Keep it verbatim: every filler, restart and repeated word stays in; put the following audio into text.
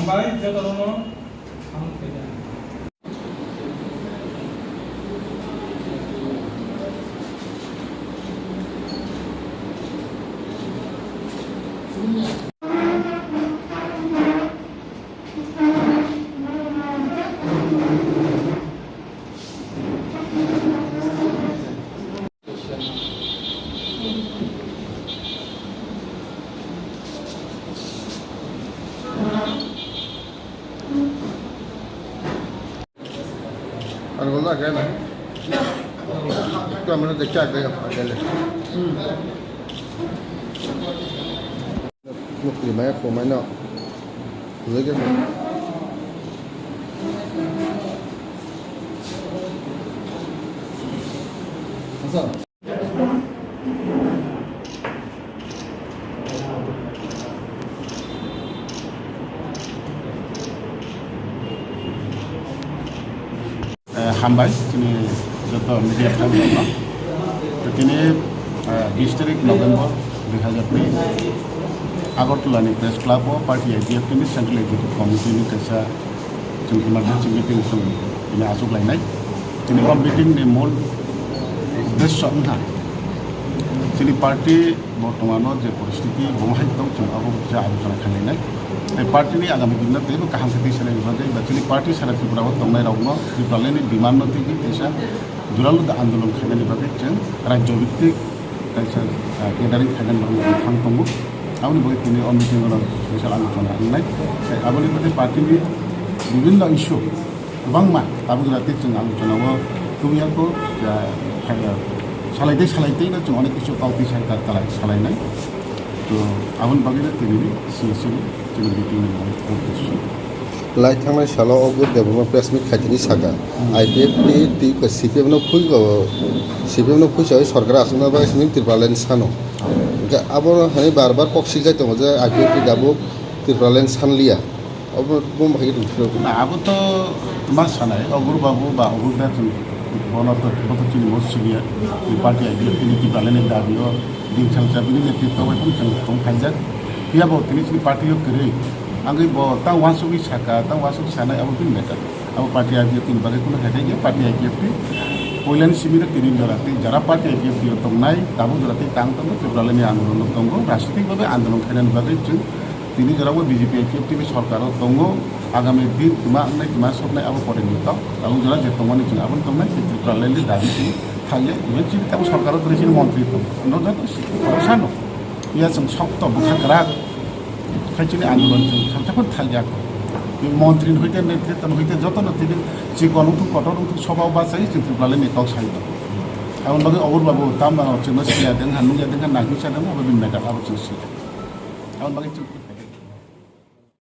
Bai jotono no samung khaida. Ang wala kaya na. Ito ang wala dekya kaya kaya le. Mukri maya kumai no. Lagi. Asa. Eh, hambai, chini joto media friends rokno. To tini, eh, bis tarik November dui hazar teis, Agartala ni Press Club o Party I P F T ni Central Executive Committee ni kaisa chwng emergency meeting chwng tini achuk lainai. Tini o meeting ni mul uddesyo wngkha chini party bortomano je poristiti bo hai tong chwng abo kisa alochona khlainai. Tei party ni agami dinno teibo kaham khe twi sanani bagwi ba chini party sara Tripura o tongnai rokno Tipraland ni demand no twiwi kaisa juralu da andolon khainani bagwi chwng rajyo bhittik kaisa, ah, gathering khainani bagwi thang tongo. Aboni bagwi tini o meeting o special alochona wngnai. Tei aboni bagwi party ni bibhinno issue kwbangma tabuk jora tei chwng alochona o tubui ya kho, ah, salai tei salai tei no chwng onek kisu kau twi sai ta salai nai. To aboni bagwi no tini ni C S C ni chini meeting ni uddesyo. Lai thangnai salo o group Debbarma press meet khaitini saka, I P F T twi C P M no phui, C P M no phui sawi sorkar aswkna bagwi simi Tripura line sano. Hwnkhe abo hai bar bar kok siljak tongo je I P F T dabuk Tripura line sanliya. Obo bo hai khe rwphro. Na, abo to ma sanai, Ogur Babu ba Ogur da chwng bono to, bo to chini most senior, ni party I P F T ni Tripura line ni dabi o. Din salsa bini netrito bai phano chwng tong phaijak. Phiya bo tini chini party o kwrwi. Angwi bo tang wansugwi saka, tang wansuk sanai abo bini matter. Abo party I P F T ni bagwi kuno hai thai party I P F T. Poilani simi no tini jora tei jara party I P F T o tongnai, tabuk jora tei tang tongo Tripura line ni andolon o tongo. Rajnitik bhabe andolon khainani bagwi chwng tini jora bo B J P I P F T ni sorkar o tongo. Agami din twma wngnai twma soknai abo pore ni kok. Tabuk jora je tongmani chwng abo tongnai tei Tripura line ni dabi chwng. Thangya, even chini tamo sorkar o tini chini montri tong, no joto si, oro sano. Iya chwng sokto bwkha kwrak. Khai chini andolon chwng thangsa phano thangya kho. Ni montri ni hoite, netrito ni hoite joto no tini chikon wngthung, kotor wngthung, soba o bachai chwng Tripura line ni kok sai tong. Aboni bagwi Ogur Babu tam bang chwngno siya deng ha, nungya deng ha, nangkuksa deng ha, abo bini medal abo chwng siya. Aboni bagwi chwng